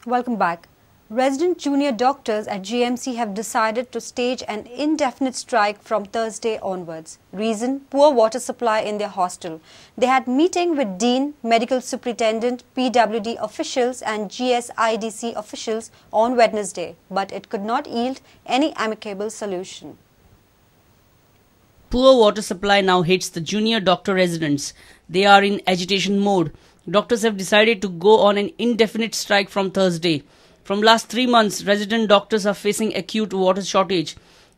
Welcome back. Resident junior doctors at GMC have decided to stage an indefinite strike from Thursday onwards. Reason: poor water supply in their hostel. They had meeting with Dean, Medical Superintendent, PWD officials and GSIDC officials on Wednesday, but it could not yield any amicable solution. Poor water supply now hits the junior doctor residents. They are in agitation mode. Doctors have decided to go on an indefinite strike from Thursday. From last 3 months, resident doctors are facing acute water shortage.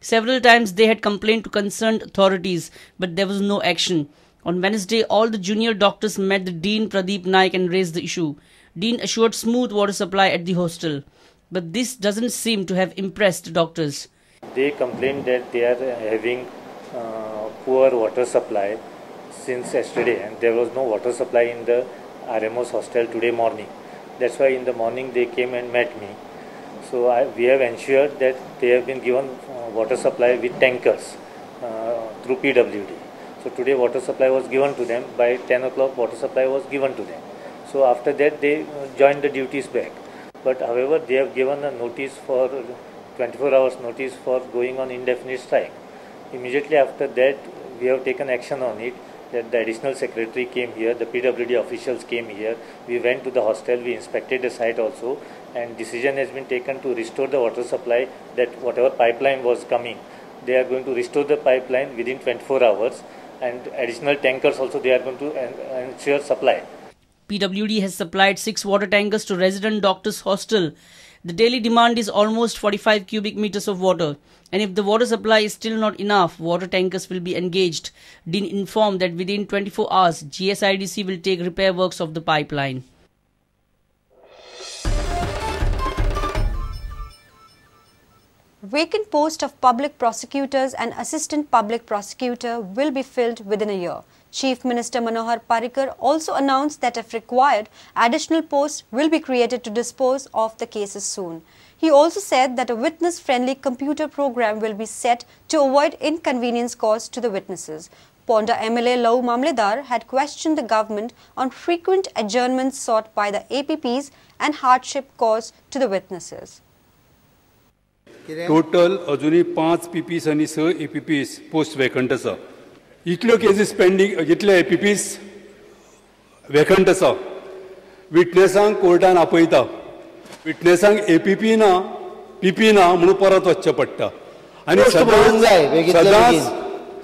Several times they had complained to concerned authorities, but there was no action. On Wednesday, all the junior doctors met the Dean Pradeep Naik and raised the issue. Dean assured smooth water supply at the hostel. But this doesn't seem to have impressed doctors. They complained that they are having poor water supply since yesterday, and there was no water supply in the RMO's hostel today morning. That's why in the morning they came and met me. So we have ensured that they have been given water supply with tankers through PWD. So today water supply was given to them. By 10 o'clock water supply was given to them. So after that they joined the duties back. But however, they have given a notice for 24 hours notice for going on indefinite strike. Immediately after that we have taken action on it. That the additional secretary came here, the PWD officials came here, we went to the hostel, we inspected the site also, and decision has been taken to restore the water supply, that whatever pipeline was coming, they are going to restore the pipeline within 24 hours, and additional tankers also they are going to ensure supply. PWD has supplied 6 water tankers to resident doctors' hostel. The daily demand is almost 45 cubic meters of water, and if the water supply is still not enough, water tankers will be engaged. Dean informed that within 24 hours, GSIDC will take repair works of the pipeline. Vacant post of public prosecutors and assistant public prosecutor will be filled within a year. Chief Minister Manohar Parrikar also announced that if required, additional posts will be created to dispose of the cases soon. He also said that a witness-friendly computer program will be set to avoid inconvenience caused to the witnesses. Ponda MLA Lau Mamledar had questioned the government on frequent adjournments sought by the APPs and hardship caused to the witnesses. Total अजूनही 5 PPs आणि 6 APPs post vacant आसा. इतल्यो cases pending, जितले APPs vacant आसा. विटनेसांक कोर्टान आपयता, विटनेसांक APP ना PP ना म्हणून परत वचचें पडटा आनी सदांच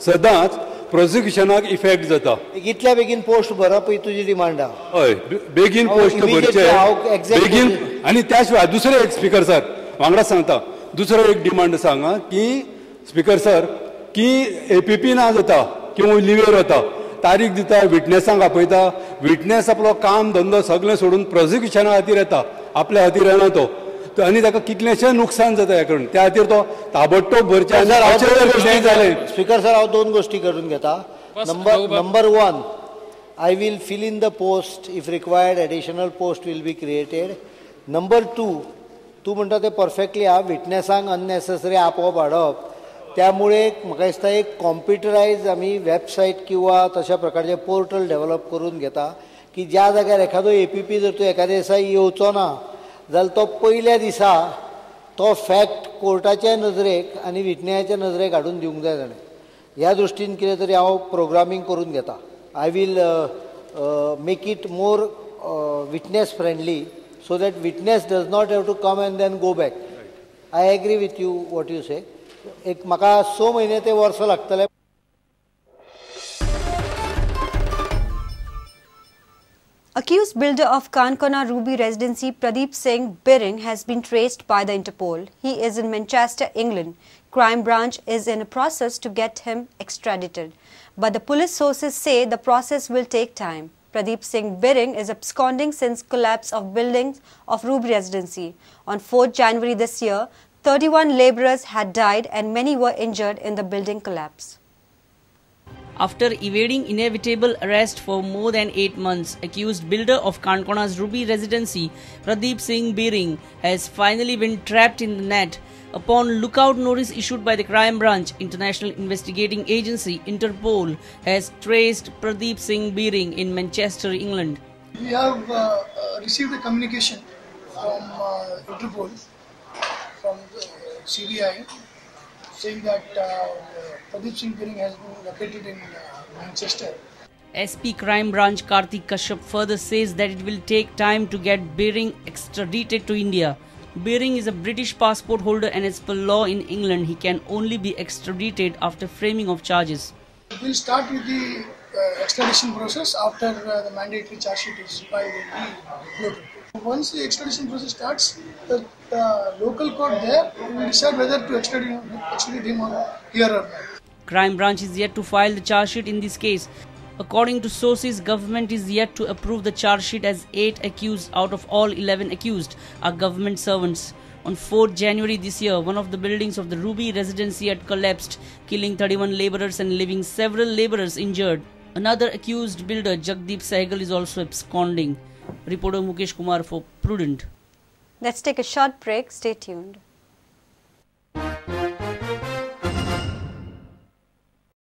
सदांच प्रोसिक्युशनाक इफेक्ट जाता. इतल्या बेगीन पोस्ट भरप ही तुजी डिमांड आहा. हय, बेगीन पोस्ट भरचे बेगीन. आनी त्या शिवाय दुसरें एक स्पीकर सर वांगडा सांगता, दुसरो एक डिमांड आसा हांगा की स्पीकर सर की APP ना जाता किंवा लिवेर वता, तारीख दिता, विटनेसांक आपयता, विटनेस आपलो काम धंदो सगळें सोडून प्रोसिक्युशना खातीर येता, आपल्या खातीर येना तो, आनी ताका कितलेशें नुकसान जाता ह्या करून. त्या खातीर तो ताबडतोब भरचें. स्पीकर सर, हांव दोन गोश्टी करून घेता. Number 1, I will fill in the post if required, additional post will be created. Number 2, तूं म्हणटा तें परफेक्टली आहा. विटनेसांक अननेसेसरी आपोवप हाडप, त्यामुळे म्हाका दिसता एक कॉम्प्युटरायज आमी वेबसायट किंवा तशा प्रकारचे पोर्टल डेव्हलप करून घेता की ज्या जाग्यार एखादो APP जर तूं एखाद्या दिसा येवचो ना जाल्यार तो पयल्या दिसा तो फॅक्ट कोर्टाच्या नजरेक आनी विटनेसाच्या नजरेक हाडून दिवंक जाय ताणें. ह्या दृश्टीन कितें तरी हांव प्रोग्रामींग करून घेता. I will make it more witness friendly so that witness does not have to come and then go back. Right. I agree with you what you say. एक म्हाका 6 म्हयने ते वर्स लागतले. Accused builder of Kankona Ruby Residency Pradeep Singh Biring has been traced by the Interpol. He is in Manchester, England. Crime branch is in a process to get him extradited. But the police sources say the process will take time. Pradeep Singh Biring is absconding since collapse of buildings of Ruby Residency. On 4th January this year, 31 laborers had died and many were injured in the building collapse. After evading inevitable arrest for more than 8 months, accused builder of Kankona's Ruby Residency, Pradeep Singh Biring, has finally been trapped in the net. Upon lookout notice issued by the Crime Branch, International Investigating Agency, Interpol, has traced Pradeep Singh Biring in Manchester, England. We have received a communication from Interpol, from CBI, saying that Pradeep Singh Biring has been located in Manchester. SP Crime Branch Karthik Kashyap further says that it will take time to get Biring extradited to India. Biring is a British passport holder and as per law in England, he can only be extradited after framing of charges. We'll start with the extradition process after the mandatory charge sheet is filed in the local court. Once the extradition process starts, the local court there will decide whether to extradite him or here or not. Crime Branch is yet to file the charge sheet in this case. According to sources, government is yet to approve the charge sheet as 8 accused out of all 11 accused are government servants. On 4th January this year, one of the buildings of the Ruby Residency had collapsed, killing 31 labourers and leaving several labourers injured. Another accused builder, Jagdeep Sehgal, is also absconding. Reporter Mukesh Kumar for Prudent. Let's take a short break. Stay tuned.